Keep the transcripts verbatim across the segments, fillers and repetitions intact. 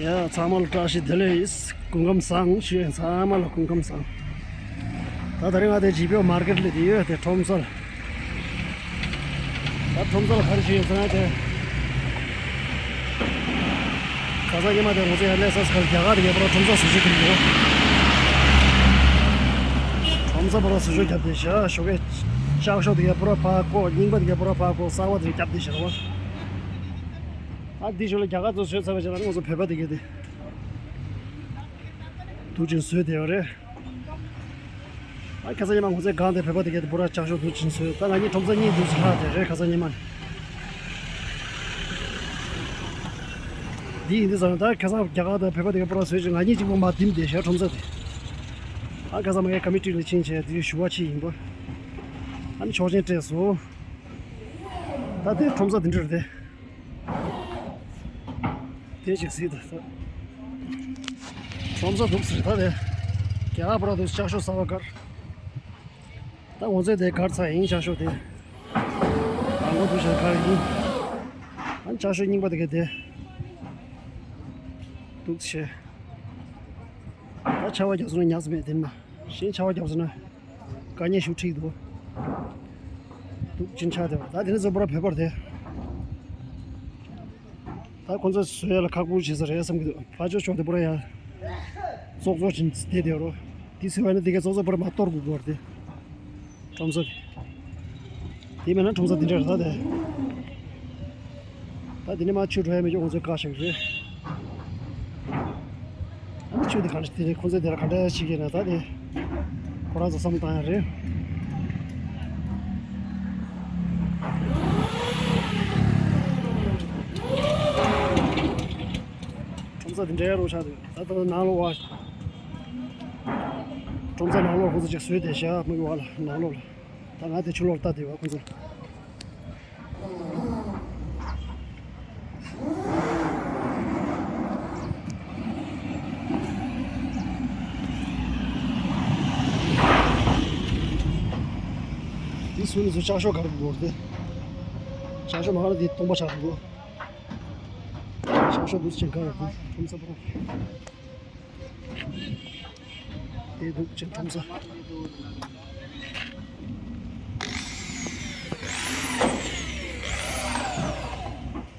ཡ། ཚང་མ་ལ་བཀྲ་ཤིས་བདེ་ལེགས། སྐུ་ཁམས་བཟང་ཞུ་ཡིན། ཚང་མ་ལ་སྐུ་ཁམས་བཟང་། ད་དེ་རིང་ང་དེ་ཇི་པོ་མར་ཀེཊ་ལ་དེ་ཡོད་དེ་ཁྲོམ་ས་ལ། ད་ཁྲོམ་ས་ལ་ག་རེ་ཞུ་ཡིན་ཟེར་ན་དེ། ཁ་སང་ཉི་མ་དེ་ང་ཚོ་ཡར་སླེབས་ས་ཁར་རྒྱ་གར་དེ་རྒྱ་པོ་ར་ཁྲོམ་ས་བཟོ་བཅོས་ཀྱི་འདུག་ཁྲོམ་ས་པོ་ར་བཟོ་བཅོས་བརྒྱབ་དེ་བཞག་ཞོགས་ཀས་ལྕགས་ཤོག་དེ་རྒྱ་པོ་ར་ཕར་བཀོག་རྙིང་པ་དེ་རྒྱ་པོ་ར་ཕར་བཀོག་གསར་པ་དེ་བརྒྱབ་དེ་བཞག་ར་བ། ཨ་འདི་ཞོར་ལ་རྒྱ་གར་ཚོ་བཟོས་ཚར་བ་བྱས་ན་ང་ཚོ་བོད་པ་དེ་གས་དེ་འདུག་ཅིང་བཟོས་བསྡད་ཡོད་རེད། ཨ་ཁ་སང་ཉི་མ་ང་ཚོའི་སྒང་དེ་བོད་པ་དེ་གས་དེ་པོ་ར་ལྕགས་ཤོག་འདུག་ཅིང་བཟོས། ད་ང་གཉིས་ཁྲོམ་ས་གཉིས་འདུག་ཅིང་ལྷག་དེ་རེད། ཁ་སང་ཉི་མ་ནས་འདི་ཡིན་དུས་ཙང་ད་ཁ་སང་རྒྱ་གར་དང་བོད་པ་དེ་གས་པོ་ར་བཟོས་ཅིང་ང་གཉིས་གཅིག་པོ་མར་བསྡིམས་བསྡད་བཞག་ཁྲོམ་ས་དེ། ཨ་ཁ་སང་མ་གའི་ཀ་མི་ཊི་ལ་ཕྱིན་བྱས་དེ་ཞུ་བ་ཕྱིན་ཡིན་པ། ཨ་ནི་ཆོག་མཆན་སྤྲད་སོང་། ད་དེ་ཁྲོམ་ས་དེ་འདྲ་རེད་དེ། དེ་ཅིག་གཟིགས་དང་། ཁྲོམ་ས་འདུག་ཟེར་ད་དེ། རྒྱ་གར་པོ་ར་འདུག་ལྕགས་ཤོག་གསར་པ་དཀར། ད་ང་ཚོས་དེ་དཀར་ཚ་ཡིན་ལྕགས་ཤོག་དེ། རང་མགོ་འདུག་ཤག་དཀར་ཡིན། ཨ་ལྕགས་ཤོག་རྙིང་པ་དེ་ག་དེ། འདུག་ཆེ། ད་ཆར་པ་བརྒྱབ་སོང་ན་ཉག་ཙམ་མེད་དེ་མ། གཞན་ཆར་པ་བརྒྱབ་སོང་ན། དཀའ་ངལ་ཞིག་འཕྲད་ཀྱི་འདུག་འདུག་ཅིང་ཆགས་བསྡད་པ། ད་དེ་ནས་བཟོ་པོ་ར་བོད་པ་རེད་དེ། ད་ཁོ་ཚོས་བཟོ་ཡ་ལ་ཁག་པོ་བྱེད་ས་རེད་བསམ་གྱི་འདུག་ཕར་ཕྱོགས་ཕྱོགས་དེ་པོ་ར་ཡ། ཙོག་ཙོག་ཅིག་བསྡད་བསྡད་རོ། དེ་ཟེར་བ་ནི་དེ་གའི་ཙོག་ཙོག་པོ་ར་མར་གཏོར་དགོས་ཀྱི་རེད་དེ། ཁྲོམ་ས་དེ། དེ་མིན་ན་ཁྲོམ་ས་དེ་འདྲ་རེད་ད་དེ། ད་དེ་ནས་མར་ཆུ་འགྲོ་ཡ་མེད་ཀྱི་ཁོ་ཚོའི་བཀག་བཞག་གི་རེད། ཨ་ནི་ཆུ་དེ་ག་འདྲ་དེ་རེད། ཁོ་ཚོས་དེ་ལ་ག་འདྲ་བྱེད་ཀྱི་ན་ད་དེ། ཁོ་རང་ཚོ་བསམ་བློ་བཏང་ཡ་རེད། ཁྲོམ་ས་དེ་འདྲའི་རོ་ཆགས་འདུག་ད་ལྟ་ནང་ལོགས་བ། ཁྲོམ་ས་ནང་ལོགས་ཁོ་ཚོ་ཅིག་བཟོས་ཏེ་བཞག་མི་འདུག་བ་ལ་ནང་ལོགས་ལ། ད་ང་དེ་ཆུ་ལོག་ལྟ་དེ་བ་ཁོ་ཚོ། དེ་སུ་ནི་སུ་ལྕགས་ཤོག་ག་རེ་དགོས་ཏེ། ལྕགས་ཤོག་མ་ག་རེ་དེ་སྟོང་པ་ཆགས་འདུག་ལྕགས་ཤོག་འདུག་ཅིང་ག་རེ་དགོས་ཁྲོམ་ས་པོ། དེ་འདུག་ཅིང་ཁྲོམ་ས།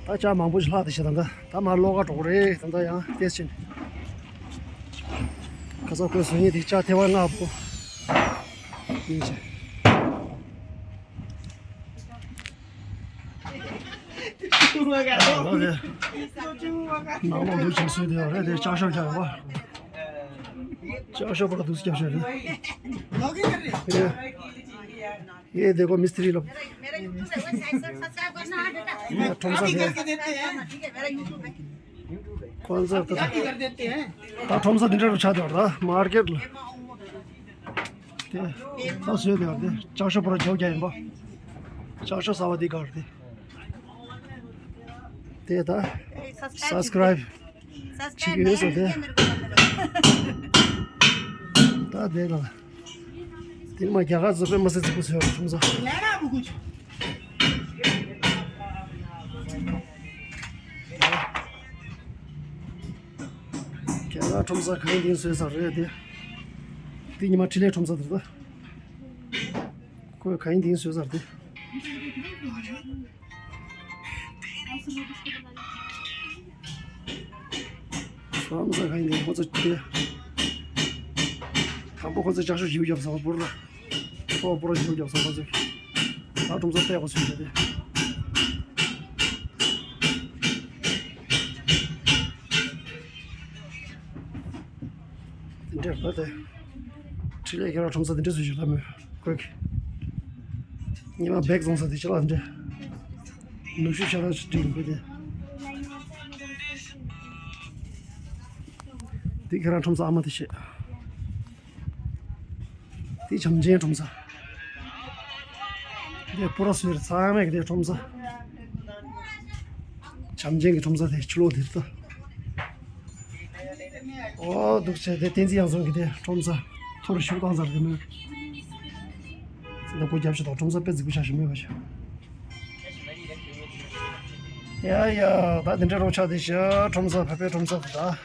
ད་ལྕགས་མང་པོ་ཞིག་ལྷག་དེ་ཞིག་ད་ལྟ་ད་མར་ལོག་ག་འགྲོ་གི་རེད། ད་ལྟ་ཡང་བལྟས་ཕྱིན། ཁ་སང་ཁོས་བཟོ་མཁན་དེ་ལྕགས་ཐེ་བ་ལྔ་པོ་ཡིན་ཅིང་། ནང་ལོགས་འདུག་ཅིང་བཟོས་དེ་རེད་དེ། ལྕགས་ཤོག་རྒྱག་ཡོད་པ། ལྕགས་ཤོག་པོ་ལ་འདུག་རྒྱབ་ཤོག་རེད། ये देखो मिस्त्री लोग। ये ཁྲོམ་ས་དེ། ཁོང་ཚོ་ད་ད་ཁྲོམ་ས་འདི་འདྲ་རུ་ཆགས་བསྡད་པ་རེད། མར་ཀེཊ་ལ་དེ་ད་བཟོས་བསྡད་པ་དེ། ལྕགས་ཤོག་པོ་ར་རྒྱབ་རྒྱག་ཡིན་པ། ལྕགས་ཤོག་གསར་པ་འདི་ག་རེད་དེ། དེ་ད་སབ་སི་ཀ་རབ་བྱེད་ཀྱི་ཡོད་ཟེར་ཏེ། ད་དེ་ལ་དེ་མ་རྒྱ་གར་ཚོ་དཔེ་མི་སྲིད་རྫིག་པོ་བཟོས་ཡོད་རེད་ཁྲོམ་ས། རྒྱ་གར་ཁྲོམ་ས་གང་ཡིན་བཟོས་ས་རེད་དེ། དེ་ཉི་མ་འཕྲིན་ལས་ཁྲོམ་ས་དེ་རེད་ད། ཁོས་གང་ཡིན་དེ་བཟོས་ས་རེད་དེ། ཁྲོམ་ས་གང་ཡིན་དེ་ཁོ་ཚོ་དེ། དང་པོ་ཁོ་ཚོ་ལྕགས་ཤོག་ཞིག་བརྒྱབ་སོང་པུར་ལ། ཁོ་པུར་ཞིག་བརྒྱབ་སོང་ཁོ་ཚོས། ད་ཁྲོམ་ས་ལྟེ་བ་བཟོས་བྱས་ཏེ། དེ་འདྲ་རེད་དེ། འཕྲིན་ལས་ཁྱེད་རང་ཁྲོམ་ས་དེ་འདྲ་བཟོས་ཤག་ལ་མོས་ཁོས་ཀྱི། ཉི་མ་བེག་བཙོང་ས་དེ་ཕྱི་ལ་འདྲ། ནུ་ཞོ་ཤ་ལ་ཞིག་སྒྲིག་དགོས་ཏེ། དེ་ཁྱེད་རང་ཁྲོམ་ས་ཨ་མ་དེ་བྱས། དེ་བྱམས་ཆེན་ཁྲོམ་ས། དེ་པུ་ར་སུ་རེད་ཚང་མས་ཀྱི་དེ་ཁྲོམ་ས། བྱམས་ཆེན་གྱི་ཁྲོམ་ས་དེ་ཕྱི་ལོགས་དེ་ལྟ། ཨོ་འདུག་བྱས་དེ་བསྟན་འཛིན་ཡང་ཚང་གི་དེ་ཁྲོམ་ས་ཐུར་ཤུགས་བཏང་ཚར་དེ་མོད། ད་སྒོ་རྒྱབ་ཤོག་དང་ཁྲོམ་ས་དཔེ་རྫིག་པོ་ཆགས་ཤིག་མོད་པ་ཤག་ཡ་ཡ། ད་དེ་འདྲའི་རོགས་ཆགས་དེ་ཤ་ཁྲོམ་ས་ཕ་ཕའི་ཁྲོམ་ས་དེ་ད།